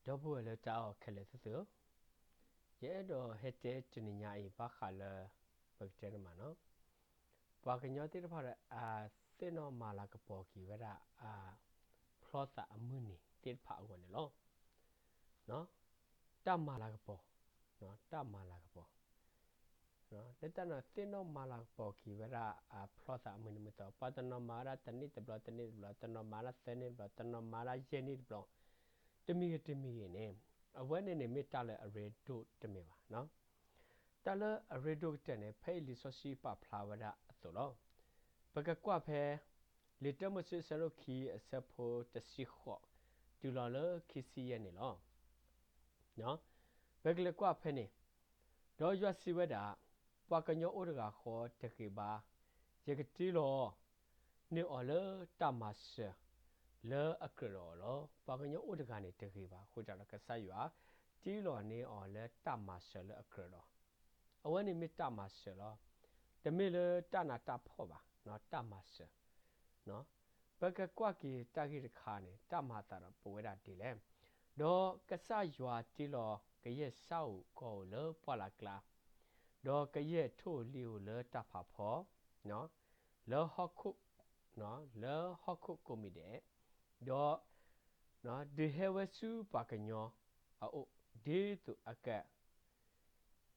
ဒီပုၢ်ဝဲၢ်လၢတၢ်အဲၣ်ခဲလၢာ်သ့ၣ်ဧၢ, ယအဲၣ်ဒိးဟဲတဲတနံၤညါအံၤ ဘၣ်ဃးလၢ ပကတဲန့ၣ်မးနီၤ, ပှၤကညီသ့ၣ်တဖၣ်ဒီး အသ့ၣ်နီၣ်မၤလၤကပီၤက့ၤဝဲဒၣ် အဖျီသးအမုၢ်နံၤသ့ၣ်တဖၣ်အဂီၢ်န့ၣ်လီၤ. တၢ်မၤလၤကပီၤ, တၢ်မၤလၤကပီၤ လၢတၢ်န့ၣ်သ့ၣ်နီၣ်မၤလၤကပီၤက့ၤဝဲဒၣ် အဖျီသးအမုၢ်နံၤမုၢ်သီ, ပှၤတနီၤမၤဝဲဒၣ်တနံၣ်တဘျီ တနံၣ်တဘျီ, တနီၤမၤဒၣ်သၢနံၣ်တဘျီ, တနီၤမၤဒၣ်ယဲၢ်နံၣ်တဘျီ, တမံၤဂ့ၤတမံၤဂ့ၤန့ၣ်, အဝဲန့ၣ်န့ၣ်မ့ၢ်တၢ်လၢအရ့ဒိၣ်တမ့ၢ်ဘၣ်. တၢ်လၢအရ့ဒိၣ်ကတၢၢ်န့ၣ် ဖဲအံၤလံာ်စီဆှံပာ်ဖျါဝဲဒၣ်အသိးလီၤ. ပကကွၢ်ဖဲ လံာ်တၢမိၤၡ့အဆၢဒိၣ်ခံ အဆၢဖိတဆံဃိး တုၤလီၤလၢခံဆံယဲၢ်န့ၣ်လီၤ. ပကလဲၤကွၢ်ဖဲန့ၣ်, ဒီးယွၤစံးဝဲဒၣ်, ပှၤကညီအိၣ်တဂၤဃီတဂ့ၤဘၣ်, ယကတ့လီၤ န့ၢ်အီၤလၢတၢ်မၤစၢၤ လၢအကြၢးဒီးအီၤလီၤ. ပှၤကညီအိၣ်တဂၤန့ၣ်တဂ့ၤဘၣ်အဃိသတးဒီး ကစၢ်ယွၤတ့လီၤန့ၢ်အီၤလၢတၢ်မၤစၢၤလၢအကြၢးဒီး အဝဲန့ၣ်မ့ၢ်တၢ်မၤစၢၤလီၤ. တမ့ၢ်လၢတၢ်နးတၢ်ဖှီၣ်ဘၣ်, တၢ်မၤစၢၤ ပကကွၢ်က့ၤတၢ်ဂ့ၢ်တခါန့ၣ် တၢ်မၤအသးဒီးပဝဲဒၣ်ဒ်လဲၣ်. ဒီးကစၢ်ယွၤတ့လီၤကယဲၢ်စၢ်ဧိၤကီၢ်ဧိၤလၢပှၢ်လၢ်ကျါ, ဒီးကယဲၢ်ထိၣ်ဧိၤလံၣ်ဧိၤလၢတၢ်ဖးဖီ, လၢဟီၣ်ခိၣ်, လၢဟီၣ်ခိၣ်ကိးမံၤဒဲး, ဒီး ဒုးဟဲဝဲဆူပှၤကညီအအိၣ် ဒ်သိးအက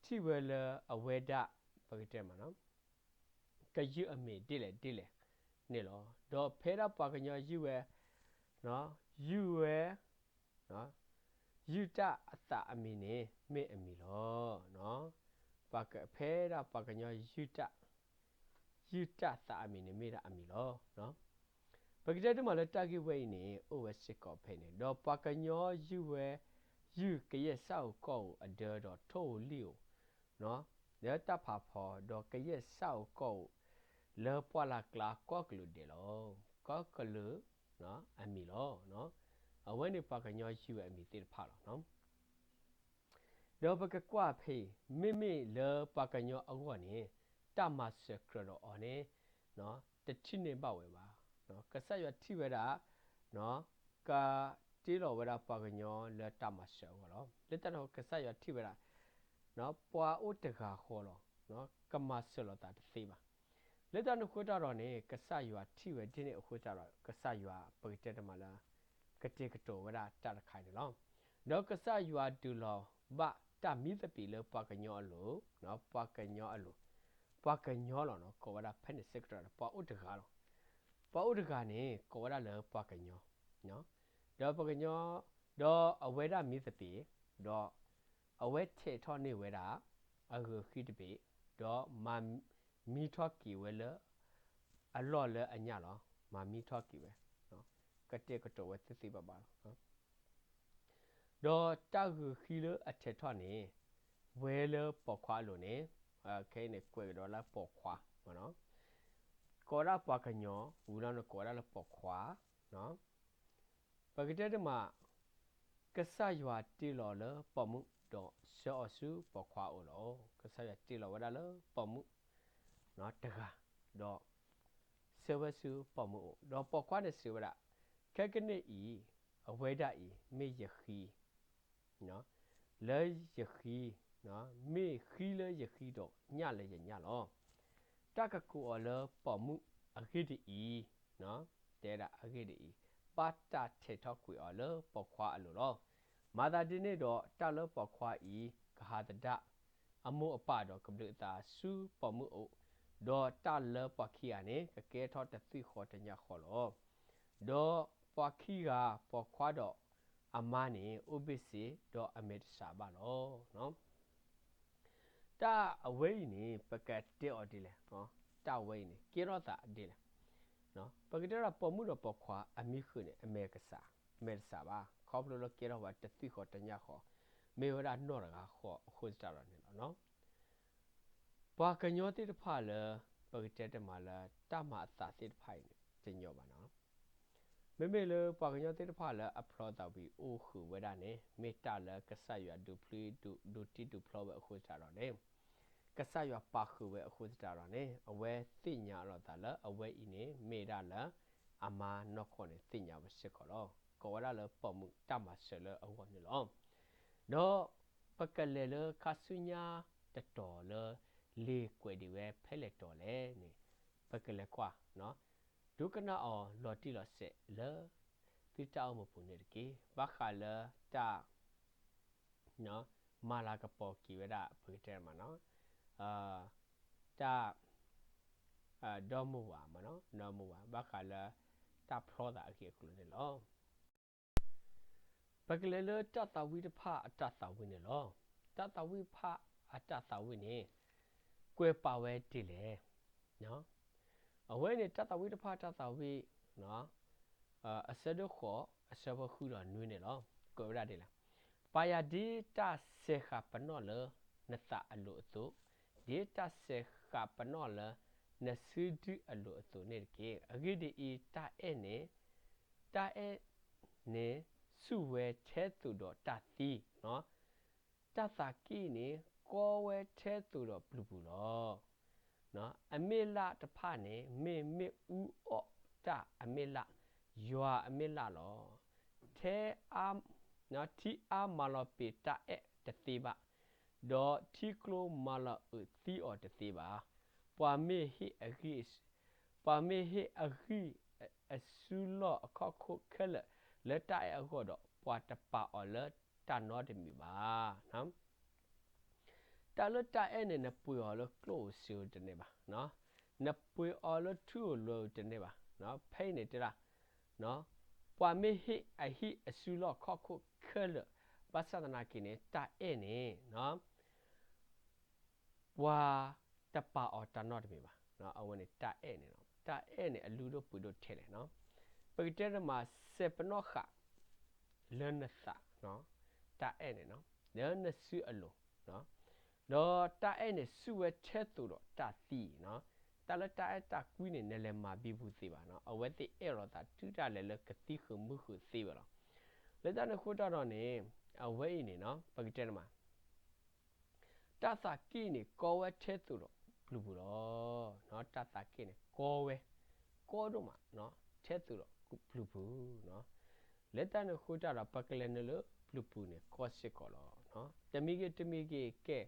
ထံၣ်ဝဲလၢအဝဲဒၣ် ပကတဲမး ကယုၢ်အမံၤဒ်လဲၣ်ဒ်လဲၣ်န့ၣ်လီၤ. ဒီးဖဲဒၣ်ပှၤကညီယုၢ်ဝဲ, ယုၢ်ဝဲ, ယုၢ်တၢ်အသးအမံၤန့ၣ် မ့ၢ်အမံၤလီၤ. ပှၤကဖဲဒၣ်ပှၤကညီယုၢ်တၢ် ယုၢ်တၢ်သးအမံၤန့ၣ်မ့ၢ်ဒၣ်အမံၤလီၤ. ပကတဲတမးလၢတၢ်ဂ့ၢ်ဝဲအံၤန့ၣ် အိၣ်ဝဲစ့ၢ်ကီးဖဲန့ၣ်, ဒီးပှၤကညီယုၢ်ဝဲ, ယုၢ်ကယဲၢ်စၢ်ဧိၤကီၢ်ဧိၤအဒၢဒီးထိၣ်ဧိၤလံၣ်ဧိၤ လၢတၢ်ဖးဖီ, ဒီးကယဲၢ်စၢ်ဧိၤကီၢ်ဧိၤ လၢပှၢ်လၢ်ကျါကီၢ်ကလုာ်ဒဲးလီၤ. ကီၢ်ကလုာ်အမံၤလီၤ. အဝဲန့ၣ်ပှၤကညီယုၢ်ဝဲအမံၤသ့ၣ်တဖၣ်လီၤ. ဒီးပကကွၢ်ဖဲအံၤ, မ့မ့ၢ်လၢပှၤကညီအဂီၢ်န့ၣ် တၢ်မၤစၢၤကြၢးဒီးအီၤန့ၣ် တထံၣ်န့ၢ်ဘၣ်ဝဲဘၣ်. ကစၢ်ယွၤထံၣ်ဝဲဒၣ် ကတ့လီၤဝဲဒၣ်ပှၤကညီလၢတၢ်မၤစၢၤအဂီၢ်လီၤ. လၢတၢ်န့ၣ်အဃိ ကစၢ်ယွၤထံၣ်ဝဲဒၣ် ပှၤအိၣ်တဂၤဃီလီၤ. ကမၤစၢၤလိာ်သးတသ့ဘၣ်. လၢတၢ်န့ၣ်အဃိတၢ်ဒီးန့ၣ် ကစၢ်ယွၤထံၣ်ဝဲဒ်န့ၣ်အဃိတၢ်ဒီး ကစၢ်ယွၤပကတဲတမးလၢ ကတဲာ်ကတီၤဝဲဒၣ်တၢ်တခါအံၤန့ၣ်လီၤ. ဒီးကစၢ်ယွၤဒုးလီၤဘၣ်တၢ်မံသပ့ၤလၢပှၤကညီအလိၤ, ပှၤကညီအလိၤ, ပှၤကညီလီၤ. ကိးဝဲဒၣ်ဖဲန့ၣ်စ့ၢ်ကီးဒီး ပှၤအိၣ်တဂၤလီၤ. ပှၤအိၣ်တဂၤန့ၣ် ကိးဝဲဒၣ်လၢပှၤကညီ, ဒီးပှၤကညီ, ဒီးအဝဲဒၣ်မံသပ့ၤ, ဒီးအဝဲထဲးထီၣ်န့ၢ်ဝဲဒၣ် အဂုၤအဃံတဘ့ၣ်, ဒီးမၤမံထီၣ်က့ၤဝဲလၢ အလီၢ်လၢအညၣ်လီၤ. မၤမံထီၣ်က့ၤဝဲ, ကတဲာ်ကတီၤဝဲသ့သ့ဘၣ်ဘၣ်လီၤ. ဒီးတၢ်ဂုၤဃံလၢအထဲးထီၣ်န့ၣ် ဝဲလၢပိာ်ခွါအလိၤန့ၣ်, ခဲအံၤန့ၣ် ကွဲးကဒီးလၢပိာ်ခွါ, ကိးဒၣ်ပှၤကညီ, ဝံၤလီၤန့ၣ်ကိးဒၣ်လၢပိာ်ခွါ, ပကတဲတမး, ကစၢ်ယွၤတ့လီၤလၢပိာ်မုၣ်ဒီးဆှၢအီၤဆူပိာ်ခွါအအိၣ်လီၤ. ကစၢ်ယွၤတ့လီၤဝဲဒၣ်လၢပိာ်မုၣ်တဂၤ, ဒီးဆှၢဝဲဆူပိာ်မုၣ်အအိၣ်, ဒီးပိာ်ခွါန့ၣ်စံးဝဲဒၣ်, ခဲကနံၣ်အံၤ အဝဲဒၣ်အံၤ မ့ၢ်ယဃံ လၢယဃံ, မ့ၢ်ဃံလၢယဃံဒီးညၣ်လၢယညၣ်လီၤ. တၢ်ကကိးအီၤလၢပိာ်မုၣ်အဂ့ၢ်ဒ်အံၤ, တဲဒၣ်အဂ့ၢ်ဒ်အံၤ, ဘၣ်တၢ်ထဲးထီၣ်ကွံာ်အီၤလၢပိာ်ခွါအလိၤလီၤ. မၤသးဒ်န့ၣ်ဒီး တၢ်လၢပိာ်ခွါအံၤ ကဟးသဒၣ် အမိၢ်အပၢ်ဒီးကဘျုးအသးဆူပိာ်မုၣ်အအိၣ်, ဒီးတၢ်လၢပှၤခံဂၤန့ၣ် ကကဲထီၣ်တသွံၣ်ဃီတညၣ်ဃီလီၤ. ဒီးပှၤခံဂၤ ပိာ်ခွါဒီးအမါန့ၣ် အိၣ်ဘ့ၣ်စ့ ဒီးအမဲာ်တဆှးဘၣ်လီၤ. တၢ်အဝဲအံၤန့ၣ် ပကတဲအီၤဒ်လဲၣ်, တၢ်အဝဲအံၤန့ၣ် ကဲထီၣ်သးဒ်လဲၣ်. ပကတဲဒၣ်ပိာ်မုၣ်ဒီးပိာ်ခွါအမံဃုာ်န့ၣ် အမဲာ်ကဆှး, မဲာ်တဆှးဘၣ်, ခီဖျိလၢကဲထီၣ်ဝဲတသွံၣ်ဃီတညၣ်ဃီ, မ့ၢ်ဝဲဒၣ်နီၢ်တဂၤဃီအဃိသတးဒီးန့ၣ်လီၤ. ပှၤကညီသ့ၣ်တဖၣ်လၢ ပကတဲတမးလၢတၢ်မၤအသးသ့ၣ်တဖၣ်အံၤန့ၣ် တညီဘၣ်နီၤ. မ့မ့ၢ်လၢပှၤကညီသ့ၣ်တဖၣ်လၢအဖျီသးဝံၤအိၣ်ဃုာ်ဝဲဒၣ်န့ၣ် မ့ၢ်တၢ်လၢကစၢ်ယွၤဒုးဖျိဒုး, ဒုးတံၢ်ဒုးဖျီဝဲအဃိသတးဒီးန့ၣ်, ကစၢ်ယွၤပာ်ဃုာ်ဝဲအဃိသတးဒီးန့ၣ် အဝဲသ့ၣ်ညါအလီၤသးလၢအဝဲအံၤန့ၣ် မ့ၢ်ဒၣ်လၢအမါနီၢ်ခိန့ၣ်သ့ၣ်ညါဝဲစ့ၢ်ကီးလီၤ. ကိးဝဲဒၣ်လၢပိာ်မုၣ်တၢ်မၤစၢၤလၢအဂီၢ်န့ၣ်လီၤ. ဒီးပကလဲၤလၢခါဆူညါတတီၤလၢ လံာ်ကွဲးဒံးဝဲဖဲလဲၣ်တီၤလဲၣ်န့ၣ် ပကလဲၤကွၢ် ဒိကနၣ်အီၤလီၤတံၢ်လီၤဆဲးလၢ သုတၢ်အိၣ်မူပူၤန့ၣ်တက့ၢ်. ဘၣ်ဃးလၢတၢ် မၤလၤကပီၤက့ၤဝဲဒၣ် ပကတဲမးနီၤ တၢ် ဒီမါဝၤမးနီၤ ဒီမါဝၤ ဘၣ်ဃးလၢ တၢ်ဖျီသးအဂ့ၢ်အကျိၤန့ၣ်လီၤ. ပကလဲၤလၢတၢ်သးဝံၣ်တဖၣ်အတၢ်သးဝံၣ်န့ၣ်လီၤ. တၢ်သးဝံၣ်တဖၣ်အတၢ်သးဝံၣ်န့ၣ် ကွဲးပာ်ဝဲဒ်လဲၣ်. အဝဲန့ၣ် တၢ်သးဝံၣ်တဖၣ်အတၢ်သးဝံၣ် အဆၢဒိၣ်ဃိး အဆၢဖိဃုဒီးနွံန့ၣ်လီၤ. ကွဲးဝဲဒၣ်ဒ်လဲၣ်. ပာ်ယၤဒ်တၢ်စဲးဃာ်ပနီၣ်လၢ နသးအလိၤအသိး, ဒ်တၢ်စဲးဃာ်ပနီၣ်လၢ နစုဒုအလိၤအသိးန့ၣ်တက့ၢ်. အဂ့ၢ်ဒ်အံၤ, တၢ်အဲၣ်န့ၣ် တၢ်အဲၣ်န့ၣ် ဆူၣ်ဝဲထဲသိးဒီးတၢ်သံ, တၢ်သးကံၢ်န့ၣ် ကီဝဲထဲသိးဒီးပျုၤပူၤလီၤ. အမ့ၢ်လၣ်တဖၣ်န့ၣ် မ့ၢ်မ့ၣ်အူအီၣ်တၢ်အမ့ၢ်လၣ်, ယွၤအမ့ၢ်လၣ်လီၤ. ထဲ ထံအါမၤလီၤပံာ်တၢ်အဲၣ်တသ့ဘၣ်, ဒီးထံကျိမၤလီၤအုးသံအီၤတသ့ဘၣ်. ပှၤမ့ၢ်ဟ့ၣ်အဂံၢ် ပှၤမ့ၢ်ဟ့ၣ်အဂံၢ်အစုလီၢ်အခီၣ်ခိၣ်ခဲလၢာ်လၢတၢ်အဲၣ်အဂီၢ်ဒီး ပှၤတပာ်အီၤလၢတၢ်နီတမံၤဘၣ်. တၢ်လၢတၢ်အဲၣ်န့ၣ် နပှ့ၤအီၤလၢကျိၣ်ဧိၤစ့ဧိၤတန့ၢ်ဘၣ်. နပှ့ၤအီၤလၢထူဧိၤလွဲဧိၤတန့ၢ်ဘၣ်. ဖဲအံၤန့ၣ်တဲဒၣ် ပှၤမ့ၢ်ဟ့ၣ်အဟံၣ်အစုလီၢ်ခီၣ်ခိၣ်ခဲလၢာ်, ဘၣ်ဆၣ်သနာ်က့န့ၣ် တၢ်အဲၣ်န့ၣ် ပှၤတပာ်အီၤတၢ်နီတမံၤဘၣ်. အဝဲန့ၣ်တၢ်အဲၣ်န့ၣ်လီၤ. တၢ်အဲၣ်န့ၣ် အလုၢ်ဒိၣ်ပှ့ၤဒိၣ်ထဲလဲၣ်. ပကတဲတမး စဲးပနီၣ်ဃာ် လၢနသး, တၢ်အဲၣ်န့ၣ် လၢနစုအလိၤ, ဒီးတၢ်အဲၣ်န့ၣ် ဆူၣ်ဝဲထဲသိးဒီးတၢ်သံ, တၢ်လၢတၢ်အဲၣ်တၢ်ကွံန့ၣ် နလဲၤမၤဘံဘူသ့ဘၣ်. အဝဲသ့ၣ်အဲၣ်လိာ်သးတုၤဒၣ်လဲာ်လၢကသံဃုာ်မုၢ်ဃုာ်သ့ဝဲလီၤ. လၢတၢ်န့ၣ်အဃိတၢ်ဒီးန့ၣ် အဝဲအံၤန့ၣ် ပကတဲတမး တၢ်သးကံၢ်န့ၣ် ကီဝဲထဲသိးဒီးပျုၤပူၤလီၤ. တၢ်သးကံၢ်န့ၣ် ကီဝဲ, ကီဒိၣ်မး, ထဲသိးဒီးပျုၤပူၤ, လၢတၢ်န့ၣ်အဃိတၢ်ဒီး ပကလဲၤနုာ်လၢပျုၤပူၤန့ၣ် ကီစ့ၢ်ကီးလီၤ. တမံၤဂ့ၤတမံၤဂ့ၤကဲ,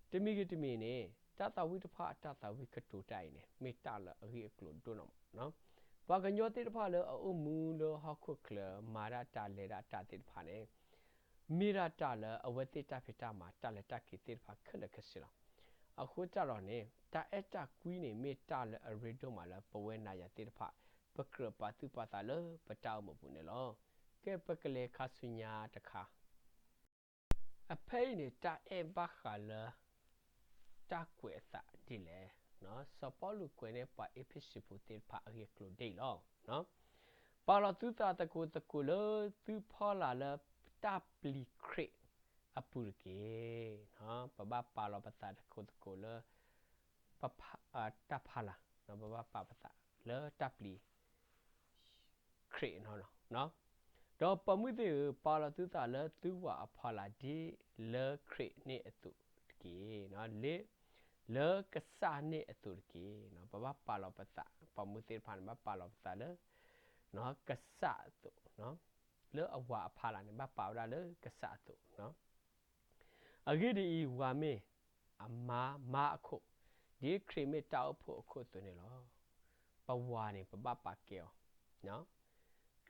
တမံၤဂ့ၤတမံၤန့ၣ် တၢ်သးဝံၣ်တဖၣ်အတၢ်သးဝံၣ်ကတိၤတၢ်အံၤန့ၣ် မ့ၢ်တၢ်လၢအဂ့ၢ်အကျိၤဒိၣ်နီၢ်မး. ပှၤကညီသ့ၣ်တဖၣ်လၢအအိၣ်မူလၢဟီၣ်ခိၣ်ချၢ မၤဒၣ်တၢ်လဲၤဒၣ်တၢ်သ့ၣ်တဖၣ်န့ၣ် မ့ၢ်ဒၣ်တၢ်လၢအဝဲသ့ၣ်တၢ်ဖံးတၢ်မၤ တၢ်လဲၤတၢ်က့ၤသ့ၣ်တဖၣ်ခဲလၢာ်ခဲဆ့လီၤ. အဃိတၢ်ဒီးန့ၣ် တၢ်အဲၣ်တၢ်ကွံန့ၣ် မ့ၢ်တၢ်လၢအရ့ဒိၣ်မးလၢပဝဲနၤယၤသ့ၣ်တဖၣ် ပကြၢးပာ်သူၣ်ပာ်သးလၢပတၢ်အိၣ်မူပူၤန့ၣ်လီၤ. ကဲပကလဲၤခါဆူညါတခါ အဖဲအံၤန့ၣ် တၢ်အဲၣ်ဘၣ်ဃးလၢ တၢ်ကွဲးအသးဒ်လဲၣ်. စီၤပီလူးကွဲးန့ၢ်ပှၤအ့းဖ့းစူးဖိသ့ၣ်တဖၣ်အဂ့ၢ်အကျိၤဒ်အံၤလီၤ. ပာ်လီၤသုသးသကိးသကိးလၢသုဖီလာ်လၢတၢ်ပျံၤခရံာ်အပူၤတက့ၢ်. ပဘၣ်ပာ်လီၤပသးသကိးသကိးလၢ တၢ်ဖီလာ်, ပဘၣ်ပာ်ပသးလၢတၢ်ပျံၤ ခရံာ်နီၤ. ဒီးပိာ်မုၣ်သ့ၣ်ဧၢ, ပာ်လီၤသုသးလၢသုဝၤအဖီလာ်ဒ်လၢခရံာ်န့ၣ်အသိးတက့ၢ်. လၢကစၢ်န့ၣ်အသိးတက့ၢ်. ပဘၣ်ပာ်လီၤပသး, ပိာ်မုၣ်သ့ၣ်တဖၣ်န့ၣ် ဘၣ်ပာ်လီၤပသးလၢ ကစၢ်အသိး, လၢအဝၤအဖီလာ်န့ၣ် ဘၣ်ပာ်ဝဲဒၣ်လၢကစၢ်အသိး. အဂ့ၢ်ဒ်အံၤ, ဝၤမ့ၢ်အမါမါအခိၣ်, ဒ်ခရံာ်မ့ၢ်တၢ်အိၣ်ဖှိၣ်အခိၣ်အသိးန့ၣ်လီၤ. ပဝၤန့ၣ် ပဘၣ်ပာ်ကဲအီၤ,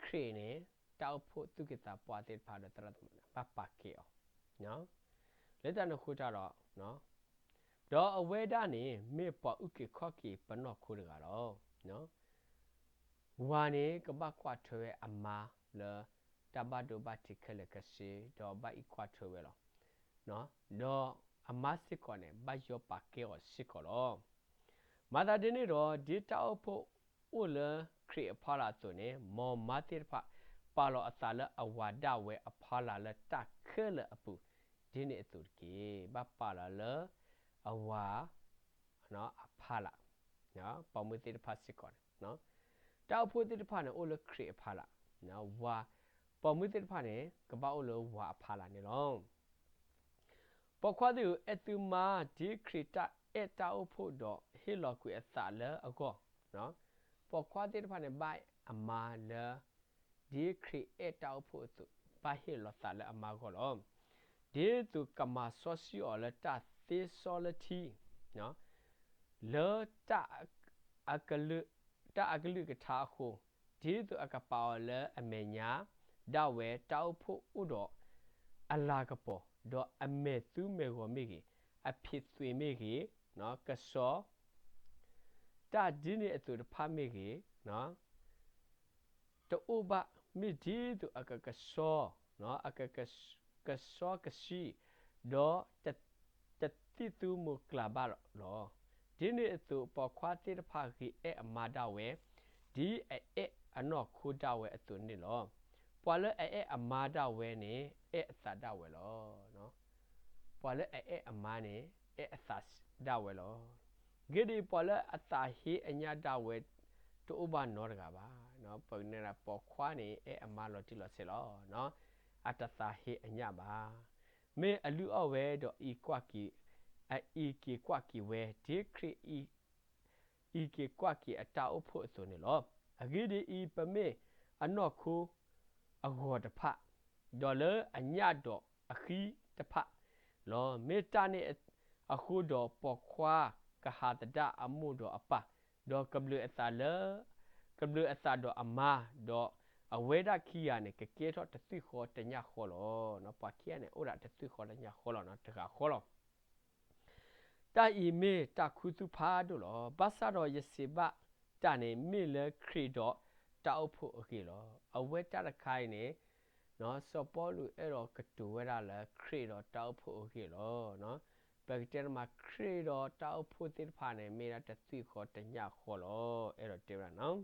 ခရံာ်န့ၣ် တၢ်အိၣ်ဖှိၣ်သူၣ်က့သးပှၢ်သ့ၣ်တဖၣ်ဒီးသရၣ်သမါန့ၣ် ဘၣ်ပာ်ကဲအီၤ, လၢတၢ်န့ၣ်အဃိတၢ်ဒီး ဒီးအဝဲဒၣ်န့ၣ် မ့ၢ်ပှၤအုၣ်က့ၤခီၣ်က့ၤပနီၢ်ခိတဂၤလီၤ. ဝၤန့ၣ် ကဘၣ်ကွၢ်ထွဲဝဲအမါလၢ တၢ်ဘၣ်ဒိဘၣ်ထံးခဲလၢာ်ခဲဆ့ ဒီးဘၣ်အံးကွၢ်ထွဲဝဲလီၤ. ဒီးအမါစ့ၢ်ကီးန့ၣ် ဘၣ်ယီၤပာ်ကဲအီၤစ့ၢ်ကီးလီၤ. မၤသးဒ်န့ၣ်ဒီး ဒ်တၢ်အိၣ်ဖှိၣ်အိၣ်လၢခရံာ်အဖီလာ်အသိးန့ၣ် မ်မါသ့ၣ်တဖၣ် ပာ်လီၤအသးလၢအဝၤဒၣ်ဝဲအဖီလာ်လၢတၢ်ခဲလၢာ်အပူၤ ဒ်န့ၣ်အသိးတက့ၢ်. ဘၣ်ပာ်လီၤလၢအဝၤ အဖီလာ်, ပိာ်မုၣ်သ့ၣ်တဖၣ်စ့ၢ်ကီးန့ၣ်, တၢ်အိၣ်ဖှိၣ်သ့ၣ်တဖၣ်န့ၣ် အိၣ်လၢခရံာ်အဖီလာ်, ဝၤ, ပိာ်မုၣ်သ့ၣ်တဖၣ်န့ၣ် ကဘၣ်အိၣ်လၢဝၤအဖီလာ်န့ၣ်လီၤ. ပိာ်ခွါသ့ၣ်ဧၢ, အဲၣ်သုမါဒ်ခရံာ်တၢ်အဲၣ်တၢ်အိၣ်ဖှိၣ်ဒီးဟ့ၣ်လီၤကွံာ်အသးလၢအဂီၢ်, ပိာ်ခွါသ့ၣ်တဖၣ်န့ၣ် ဘၣ်အမါလၢ ဒ်ခရံာ်အဲၣ်တၢ်အိၣ်ဖှိၣ်အသိး, ဘၣ်ဟ့ၣ်လီၤသးလၢအမါဂီၢ်လီၤ. ဒ်သိးကမၤစီဆှံအီၤလၢတၢ်သ့စီလၢထံ, လၢ တၢ်အကလုၢ်ကထါအဃိ, ဒ်သိးအကပာ်အီၤလၢအမဲာ်ညါ, ဒၣ်ဝဲတၢ်အိၣ်ဖှိၣ်အိၣ်ဒီးအလၤကပီၤ, ဒီးအမဲာ်သူမဲာ်ဂီၤမ့ၢ်ဂ့ၤ, အဖံးသွံးမ့ၢ်ဂ့ၤ, ကစီၣ် တၢ်ဒ်န့ၣ်အသိးတဖၣ်မ့ၢ်ဂ့ၤ, တအိၣ်ဘၣ်, မ့ၢ်ဒ်သိးအကကစီၣ်, အကကစီၣ်ကဆှံ, ဒီး တသံၣ်သူမိၤကျၢ်ဘၣ်လီၤ. ဒ်န့ၣ်အသိး ပိာ်ခွါသ့ၣ်တဖၣ်ဂ့ၤအဲၣ်အမါဒၣ်ဝဲ, ဒ်အအဲၣ်အနီၢ်ခိဒၣ်ဝဲအသိးန့ၣ်လီၤ. ပှၤလၢအအဲၣ်အမါဒၣ်ဝဲန့ၣ် အဲၣ်အသးဒၣ်ဝဲလီၤ. ပှၤလၢအအဲၣ်အမါန့ၣ် အဲၣ်အသးဒၣ်ဝဲလီၤ. အဂ့ၢ်ဒ်အံၤ, ပှၤလၢအသးဟ့အညၣ်ဒၣ်ဝဲ တအိၣ်ဘၣ်နီတဂၤဘၣ်. ပကတဲဒၣ် ပိာ်ခွါန့ၣ် အဲၣ်အမါလီၤတံၢ်လီၤဆဲးလီၤ. အတသးဟ့အညၣ်ဘၣ်. မ့ၢ်အလုၢ်အီၣ်ဝဲဒီး အံးကွၢ်က့ၤ, အအံးက့ၤကွၢ်က့ၤဝဲ ဒ်ခရံာ် အံးက့ၤကွၢ်က့ၤအတၢ်အိၣ်ဖှိၣ်အသိးန့ၣ်လီၤ. အဂ့ၢ်ဒ်အံၤ, ပမ့ၢ်အနီၢ်ခိအဂီၤတဖၣ်, ဒီးလၢအညၣ်ဒီးအဃံတဖၣ်လီၤ. မ့ၢ်တၢ်န့ၣ်အဃိဒီး ပိာ်ခွါကဟးသဒၣ်အမိၢ်ဒီးအပၢ်, ဒီးကဘျုးအသးလၢ, ကဘျုးအသးဒီးအမါ, ဒီးအဝဲဒၣ်ခံဂၤန့ၣ် ကကဲထီၣ်တသွံၣ်ဃီတညၣ်ဃီလီၤ. ပှၤခံဂၤန့ၣ် အိၣ်ဒၣ်တသွံၣ်ဃီတညၣ်ဃီလီၤ, တဂၤဃီလီၤ. တၢ်အံၤမ့ၢ်တၢ်ခူသူၣ်ဖးဒိၣ်လီၤ. ဘၣ်ဆၣ်ဒီးယစံးဘၣ်တၢ်န့ၣ် မ့ၢ်လၢခရံာ်ဒီးတၢ်အိၣ်ဖှိၣ်အဂ့ၢ်လီၤ. အဝဲတၢ်တခါအံၤန့ၣ် စီၤပီလူးအဲၣ်ဒိးကတိၤဝဲဒၣ်လၢခရံာ်ဒီးတၢ်အိၣ်ဖှိၣ်အဂ့ၢ်လီၤ. ပကတဲတမး ခရံာ်ဒီးတၢ်အိၣ်ဖှိၣ်သ့ၣ်တဖၣ်န့ၣ် မ့ၢ်ဒၣ်တသွံၣ်ဃီတညၣ်ဃီလီၤ. အဲၣ်ဒိးတဲဝဲဒၣ်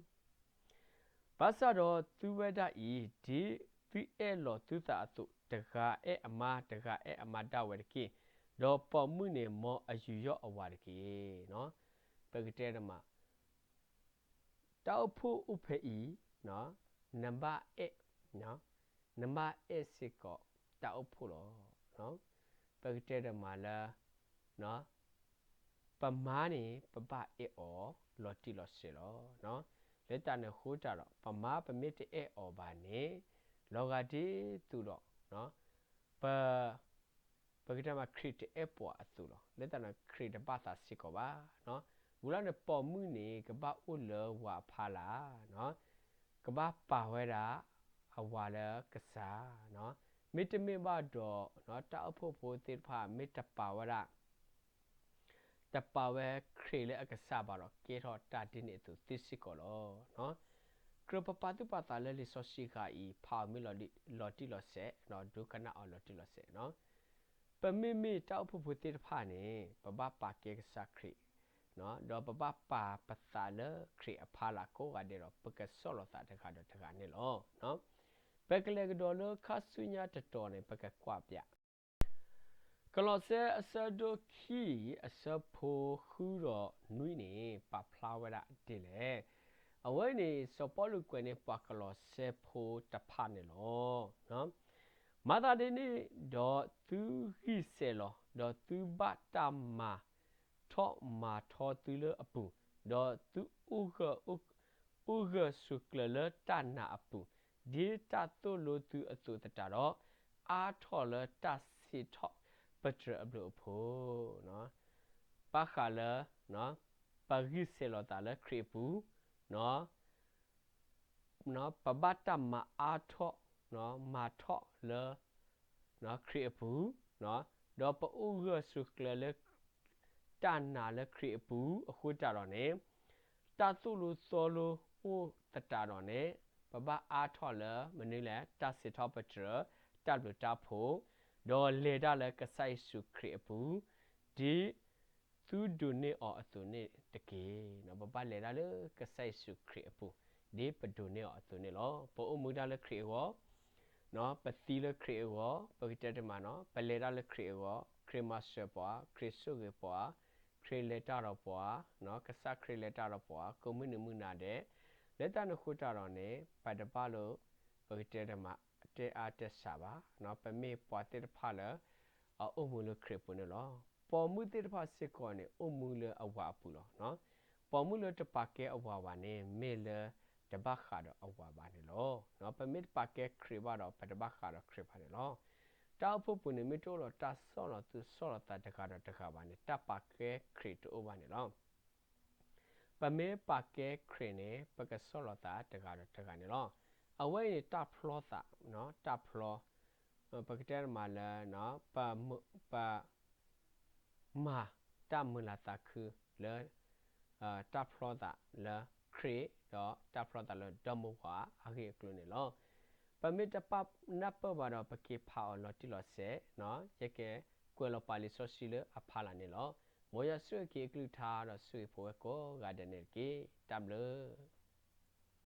ဘၣ်ဆၣ်ဒီးသုဝဲဒၣ်အံၤ ဒ်သုအဲၣ်လီၤသုသးအသိး, တဂၤအဲၣ်အမါ, တဂၤအဲၣ်အမါဒၣ်ဝဲတက့ၢ်. ဒီးပိာ်မုၣ်န့ၣ် မ်အယူးယီၣ်အဝၤတက့ၢ်. ပကတဲတမး တၢ်အိၣ်ဖှိၣ်အိၣ်ဖဲအံၤ, နဘၣ်အဲၣ်, နဘၣ်အဲၣ်စ့ၢ်ကီးတၢ်အိၣ်ဖှိၣ်လီၤ. ပကတဲတမးလၢ ပမါန့ၣ် ပဘၣ်အဲၣ်အီၤလီၤတံၢ်လီၤဆဲးလီၤ. လၢတၢ်န့ၣ်အဃိတၢ်ဒီး ပမါပမ့ၢ်တအဲၣ်အီၤဘၣ်န့ၣ် လီၤဂာ်ဒ်သိးဒီး ပ ပကတဲမး ခရံာ်တအဲၣ်ပှၤအသိးလီၤ. လၢတၢ်န့ၣ် ခရံာ်တဘၣ်သးစ့ၢ်ကီးဘၣ်. ဝံၤလီၤန့ၣ် ပိာ်မုၣ်န့ၣ် ကဘၣ်အိၣ်လၢဝၤအဖီလာ်, ကဘၣ်ပာ်ဝဲဒၣ်အဝၤလၢကစၢ်, မ့တမ့ၢ်ဘၣ်ဒီး တၢ်အိၣ်ဖှိၣ်ဖိသ့ၣ်တဖၣ် မ့ၢ်တပာ်ဝဲဒၣ် တပာ်ဝဲခရံာ်လၢအကစၢ်ဘၣ်ဒီး ကဲထီၣ်တၢ်ဒ်န့ၣ်အသိးသ့စ့ၢ်ကီးလီၤ. ကြၢးပပာ်သူၣ်ပာ်သးလၢလံာ်စီဆှံတခါအံၤ ဖးအီၤမ့ၢ်လီၤတံၢ်လီၤဆဲး, ဒိကနၣ်အီၤလီၤတံၢ်လီၤဆဲး. ပမ့မ့ၢ်တၢ်အိၣ်ဖှိၣ်ဖိသ့ၣ်တဖၣ်န့ၣ် ပဘၣ်ပာ်ကဲကစၢ်ခရံာ်, ဒီးပဘၣ်ပာ်ပသးလၢခရံာ်အဖီလာ်ကိးဂၤဒဲးဒီး ပကဆီၣ်လီၤသးတဂၤဒီးတဂၤန့ၣ်လီၤ. ပကလဲၤကဒီးလၢခါဆူညါတတီၤန့ၣ် ပကကွၢ်ပျး ကလီးစဲအဆၢဒိၣ်ခံ အဆၢဖိဃုဒီးနွံန့ၣ် ပာ်ဖျါဝဲဒၣ်ဒ်လဲၣ်. အဝဲန့ၣ် စီၤပီလူးကွဲးန့ၢ်ပှၤကလီးစဲဖိတဖၣ်န့ၣ်လီၤ. မၤသးဒ်န့ၣ်ဒီး သုဂံၢ်စဲၤလီၤ, ဒီးသုဘၣ်တၢ်မၤ ထီၣ်မၤထီသုလၢအပူၤ, ဒီးသု အိၣ်ဂၢၢ်ဆိးကျၢၤလၢတၢ်နာ်အပူၤ, ဒ်တၢ်သိၣ်လိသုအသိးသတးဒီး, အါထီၣ်လၢတၢ်စံးထီၣ်ပတြၢၤအဘျုးအဖှိၣ်. ဘၣ်ဃးလၢ ပဂံၢ်စဲၤလီၤသးလၢခရံာ်အပူၤ, ပဘၣ်တၢ်မၤအါထီၣ် မၤထီၣ်လၢ ခရံာ်အပူၤ, ဒီးပအိၣ်ဂၢၢ်ဆိးကျၢၤလၢ တၢ်နာ်လၢခရံာ်အပူၤအဃိတၢ်ဒီးန့ၣ်, တၢ်သိၣ်လိသီလိအိၣ်သတးဒီးန့ၣ်, ပဘၣ်အါထီၣ်လၢမနုၤလဲၣ်, တၢ်စံးထီၣ်ပတြၢၤ, တၢ်ဘျုးတၢ်ဖှိၣ်, ဒီးလဲၤတၢ်လၢကစၢ်ယ့ၣ်ၡူးခရံာ်အပူၤ, ဒ် သုဒိးန့ၢ်အီၤအသိးန့ၣ်တက့ၢ်. ပဘၣ်လဲၤတၢ်လၢကစၢ်ယ့ၣ်ၡူးခရံာ်အပူၤ, ဒ်ပဒိးန့ၢ်အီၤအသိးန့ၣ်လီၤ. ပအိၣ်မူတၢ်လၢခရံာ်အဂီၢ်, ပသံလၢခရံာ်အဂီၢ်, ပကတဲတမးနီၤ, ပလဲၤတၢ်လၢခရံာ်အဂီၢ်, ခရံာ်မၤစၢၤပှၤ, ခရံာ်ဆိၣ်ဂ့ၤပှၤ, ခရံာ်လဲၤတၢ်ဒီးပှၤ, ကစၢ်ခရံာ်လဲၤတၢ်ဒီးပှၤ, ကိးမုၢ်နံၤမုၢ်နၤဒဲး, လၢတၢ်န့ၣ်အဃိတၢ်ဒီးန့ၣ်, ပတဘၣ်လိာ်, ပကတဲတမး, တဲအါတဲဆးဘၣ်, ပမ့ၢ်ပှၤသ့ၣ်တဖၣ်လၢ အအိၣ်မူလၢခရံာ်အပူၤန့ၣ်လီၤ. ပိာ်မုၣ်သ့ၣ်တဖၣ်စ့ၢ်ကီးန့ၣ် အိၣ်မူလၢအဝၤအပူၤလီၤ. ပိာ်မုၣ်လၢတပာ်ကဲအဝၤဘၣ်န့ၣ် မ့ၢ်လၢ ပတဘၣ်ဃးဒီးအဝၤဘၣ်န့ၣ်လီၤ. ပမ့ၢ်တပာ်ကဲခရံာ်ဘၣ်ဒီး ပတဘၣ်ဃးဒီးခရံာ်ဘၣ်န့ၣ်လီၤ. တၢ်အိၣ်ဖှိၣ်ပူၤန့ၣ် မ့ၢ်တအိၣ်ဒီးတၢ်ဆီၣ်လီၤသူၣ်ဆီၣ်လီၤသးတဂၤဒီးတဂၤဘၣ်န့ၣ် တၢ်ပာ်ကဲခရံာ်တအိၣ်ဘၣ်န့ၣ်လီၤ. ပမ့ၢ်ပာ်ကဲခရံာ်န့ၣ် ပကဆီၣ်လီၤသးတဂၤဒီးတဂၤန့ၣ်လီၤ. အဝဲအံၤန့ၣ် တၢ်ဖျီသး, တၢ်ဖျီ, ပကတဲမးလၢ ပ ပ မၤတၢ်မုာ်လၤသးခုလၢ တၢ်ဖျီသးလၢခရံာ် ဒီးတၢ်ဖျီသးလၢဒီမိၢ်ဝၤအဂ့ၢ်အကျိၤန့ၣ်လီၤ. ပမ့ၢ်တပာ်နၢ်ပၢၢ်ဘၣ်ဒီး ပက့ၤဖးအီၤလီၤတံၢ်လီၤဆဲး, ယကကွဲးလီၤပာ်လံာ်စီဆှံလၢအဖီလာ်န့ၣ်လီၤ. မ်ယွၤဆိၣ်ဂ့ၤက့ၤအကလုၢ်ကထါ ဒီးဆိၣ်ဂ့ၤဖိဝဲကိးဂၤဒဲးန့ၣ်တက့ၢ်. တၢ်ဘျုး